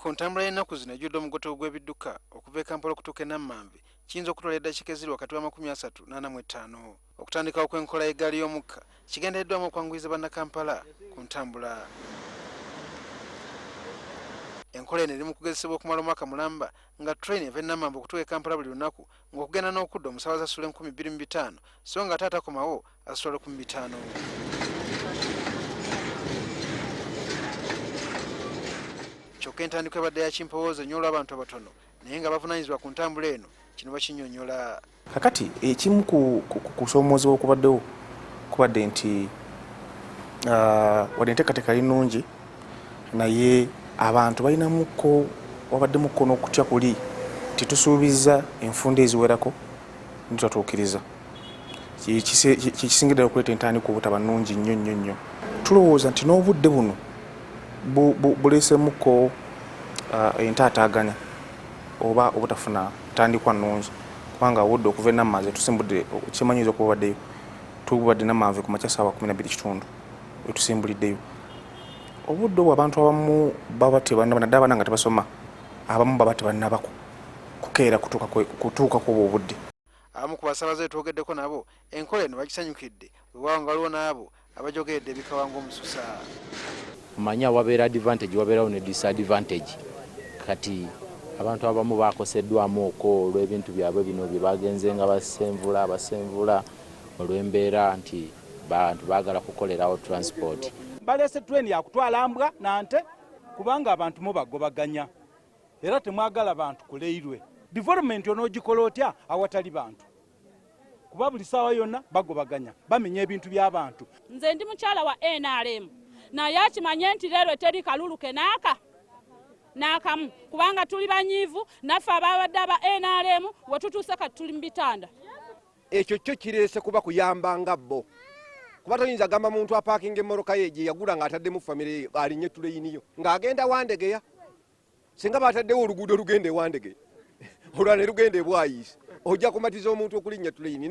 Ku ntambula y'ennaku zino ejjudde omugotteko gw'ebidduka okuva e Kampala okutuuka e Nammanve kiyinza okutwala eddakiika eziri wakati wa 35 ne 45. Okutandikawo kw'enkola y'eggaali y'omukka kigendereddwamu okwanguyiza Bannakampala ku ntambula. Enkola eno eri mu kugezesebwa okumala omwaka mulamba nga train eva e Nammanve okutuuka e Kampala buli lunaku ng'okugenda n'okudda omusaabaze asasula 2500 so nga ate atakomawo asasula 1500. Kyokka entandikwa ebadde ya kimpowooze nnyo olw'abantu abatono naye nga bavunaanyizibwa ku ntambula eno kino bakinnyonnyola. Kakati ekimu ku kusoomoozebwa okubaddewo kubadde nti wadde enteekateeka yali nnungi, naye abantu balinamuko, wabaddemukko n'okutya kuli nti tusuubizza enfunda eziwerako ntitatuukiriza, kyekisingira ddala okuleeta entandikwa obutaba nnungi nnyo nnyo nnyo. Tulowooza nti n'obudde buno buleesemukko entaataaganya oba obutafuna ntandikwa nnungi, kubanga obudde okuva e Nammanve tusimbudde, kyemanyiiza okuba obaddeyo, tubadde Nammanve ku makya ssaawa 12:15 wetusimbuliddeyo. Obudde obwo abantu abamu baba tebannaba, naddala abaana nga tebasoma, abamu baba tebannaba kukeera kutuuka kwobwo obudde. Abamu ku basaabaze betwogeddeko nabo enkola eno bagisanyukidde, weewaawo nga waliwo n'abo abajogeredde ebikawa ng'omususa. Omanyi awabeera advantage wabeerawo ne disadvantage. Kati abantu abamu bakoseddwamu okwo olw'ebintu byabwe bino bye bagenze nga basenvula basenvula olw'embeera nti bantu baagala kukolerawo transport. Baleese train yakutwala mbwa nante kubanga abantu mubagobaganya era temwagala bantu ku railway. Development onoogikola otya awatali bantu? Kuba buli ssaawa yonna bagobaganya, bamenya ebintu by'abantu. Nze ndi mukyala wa NRM, naye akimanye nti leero teri kalulu ke naaka n'akamu, kubanga tuli banyiivu naffe ababadde aba NRM we tutuuse kati tuli mu bitanda. Ekyo kyo kireese kuba kuyamba nga bo, kuba toyinza gamba muntu apaakinga emmoroka ye gye yagula ng'ataddemu famire ye alinnye tuleyiniyo ng'agenda Wandegeya. Singa bataddewo oluguudo olugenda e Wandegeya olwa ne lugenda e Bwayiisi, ojja kumatiza omuntu okulinnya tuleyini.